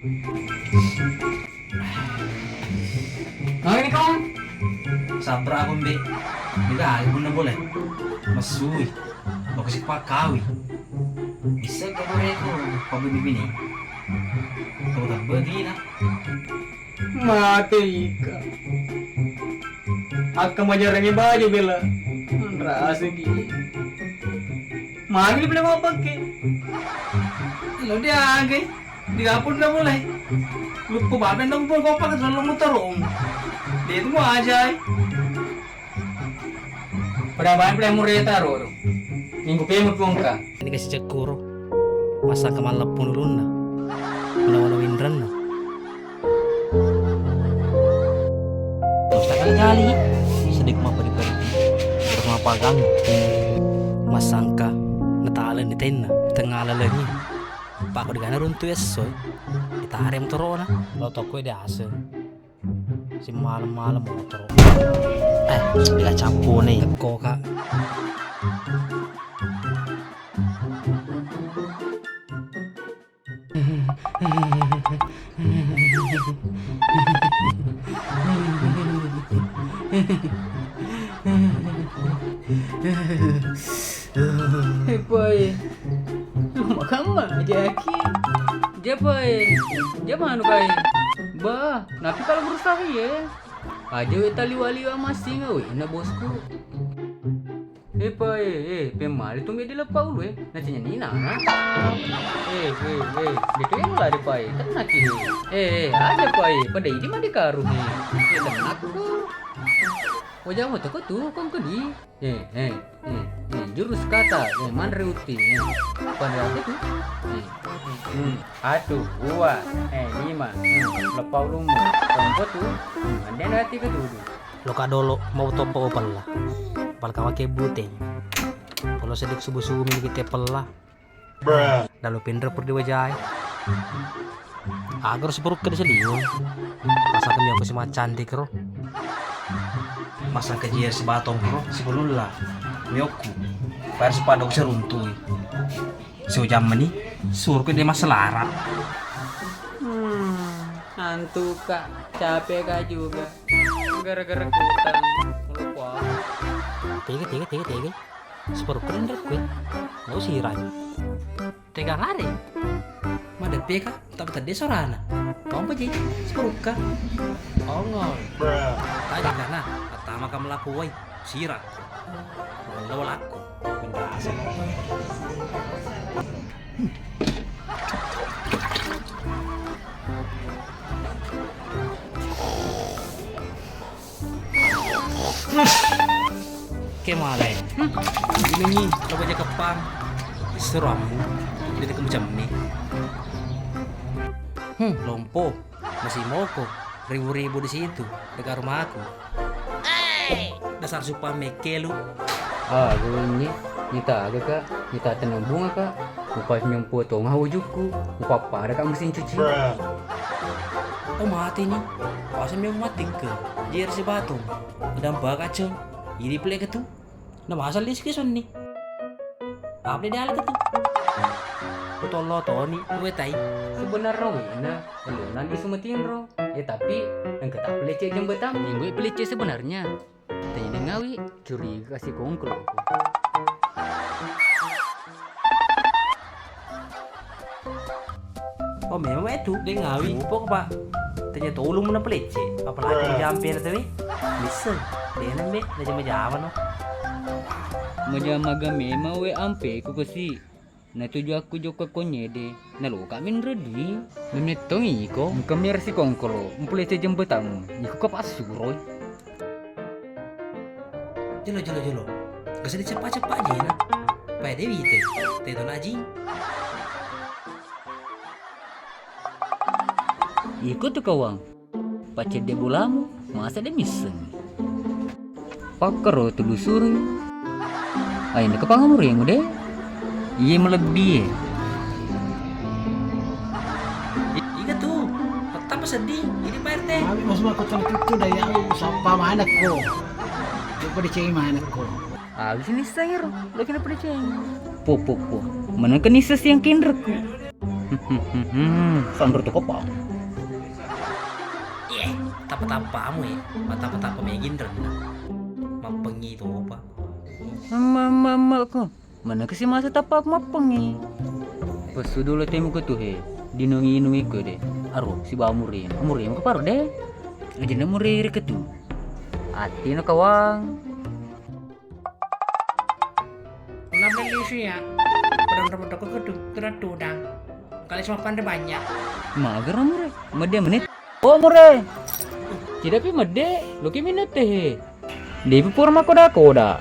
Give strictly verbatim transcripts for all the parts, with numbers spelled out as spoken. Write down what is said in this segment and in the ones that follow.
Magi ni kawan? Sabra aku mbe. Mega aku punna boleh. Masui. Aku si pakkawi. Bisa ka boleh ko pabini-bini. Kau tak begina. Mate ika. Akka majarangnge baja bela. Rasa ki. Magi bela mau pakai. Lo dia agai. Di dapur dah mulai. Lupa baben dong pun kopak selalu muter om. Dia itu mau aja. Pada bahan pula mureta ro. Minggu pemut bongka. Ini kasih cekuro. Masa kemal lepun ulunna. Wala-wala winrenna. Terus tak kali-kali. Sedih mau pergi-pergi. Terus mau pagang. Masangka. Natalen di tenda. Tengah lelengnya. Pakko digana runtu esso, ditareng motorona. Lo tokko diaseng. Si malem-malem motoro. Eh, bila cappone. Tekko, Kak. Epoe. Lu makamma jaki. Jepoe. Je manu kai. Bah, napi kalau berusaha ye. Aja we taliwa-liwa masing we na bosku. Epoe, eh, pemmali tu me dileppa ulu e. Nacenya nina. Eh, eh, eh, betu elo lari pae. Tenaki. Eh, eh, aja pae. Pada idi madi karung. Eh, tenakku. Wajahmu toko tu, kong kedi. Eh, eh, eh, eh, jurus kata, eh, manre uti, eh. Pada apa tu? Eh, hmm, atu, dua, eh, lima, hmm, leppa ulummu, kompo tu, hmm, ande nanti ketudu. Loka dolo, mau toppo opella. Palka wake buteng. Kalau sedek subuh-subuh mini kita pella. Lalu pinreng pura diwajai. Agaro siparukka di saliweng. Masakka miyokko si macantik ro. Masakka jia si batong ro, si bululla. Miyokku. Bayar si padok si runtui. Si ujang meni, suruh ke dia maselara. Hmm, hantu kak, capek kak juga. Gara-gara kutang. Lupa. Tiga, tiga, tiga, tiga. Siparukka denre kue. Mau sirai. Tegang are. Madeppe ka, tak betedde sorana. Mau apa jadi? Siparukka. Ongol. Tadi kana, pertama kamu laku wai. Sira. Lo laku. Mendasa. Ke malai. Ini ni, coba aja kepang. Seru ammu. Jadi kamu cemmi. Hmm, lompo. Masih moko. Ribu-ribu di situ. Dekat rumahku. Dasar supa mekke lu. Ah, gunyi. Nita aga kak. Nita tenang bunga kak. Mupa nyempu tonga wujukku. Mupa pada kak mesin cuci. Oh mati ni. Pasang memang mati ke. Jer si batung. Dampa kacang. Jadi pelek tu. Na masa liski sonni. Apa dia ala tu? Kutollo toni. Kue tai. Sebenarnya wina. Lu nanti sumetinro. Eh tapi engka tak pelecek jembatan. Minggu pelecek sebenarnya. Tanya ngawi, curiga si kongkol. Oh memang itu, de ngawi. Upo pak. Tanya tolong mana pelecek, apalagi jampe na tewe. Bisa, dena mbe, na jama-jama no. Majama ga memang we ampe ku kesi. Na tuju aku jokka konyede, na loka minre dui. Memettongi iko, engka mera si kongkolo, mpulete jembatamu, iko ka passuroi. Jolo, jolo, jolo. Gasa diceppa-ceppa aja na. Pai dewi te, te to naji. Iko tu kawang. Paccedde bolamu, masa de misseng. Pakkaro telusuri. Aina kepangamurimu de. Iye malebbi e. Iga tu, pettapa sedding, ini Pak R T. Kami masuk aku tentu tu daya sappa manakko. Coba dicai manakko. Habis ini sayur, lagi apa dicai? Po po po. Mana kena sesiang kinrekku. Sanro to kopa. Iye, tappa-tappamu e, mattappa-tappa megi nrenna. Mappengngi topa. Amma, amma, amma ko. Mana kasi masa tappa mappengngi. Pesu dulu temu ko tu he. Dinungi-nungi ko de. Aro, sibawa mureng. Mureng ko paro de. Ajana mureng ke tu. Ati no kawang. Nabeli sia. Padang rambut aku kudu, kudu tudang. Kali semua pandai banyak. Mager mure. Mede menit. Oh mure. Tidak pi mede. Lo ki minute he. Depi pura makoda-koda.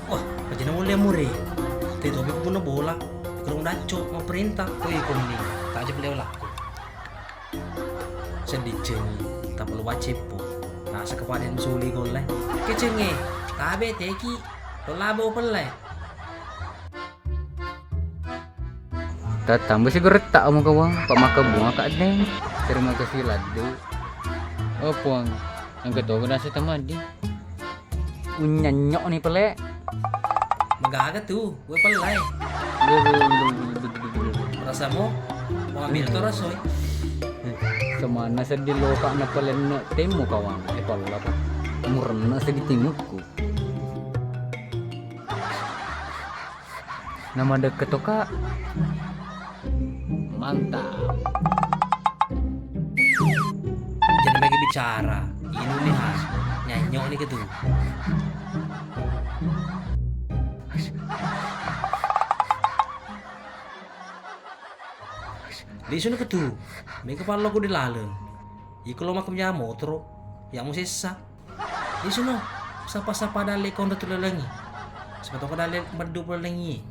Wah, pajana mulle mure. Te topi punna bola. Kurung dacco, mau perintah. Koi koni. Tak aja beliau laku. Seddi cengi, tappa luwa ceppo. Nasa kepaden suli golle. Kecengi, tabe teki. Lo labo pelle. Tattamba si geretta omo kawang, pamaka bunga ka deng. Terima kasih laddu. Oh puang, yang ketoga nasa tamadi. Unyanyok ni pele. Magaga tu, gue pelai. Rasamo, mau ambil to rasoi. Semana sedih lo kak na pele ne temu kawang. Eh pala apa? Murna sedih timukku. Nama deket to kak. Mantap. Jadi lagi bicara, ini nih ha, nyanyok nih gitu. Di sana ketu, mega palo aku di laleng. Iko lo makem ya motoro, ya mu sessa. Isuno, sapa-sapa dalle konro tu lalengi. Sapa toko dalle meddu lalengi.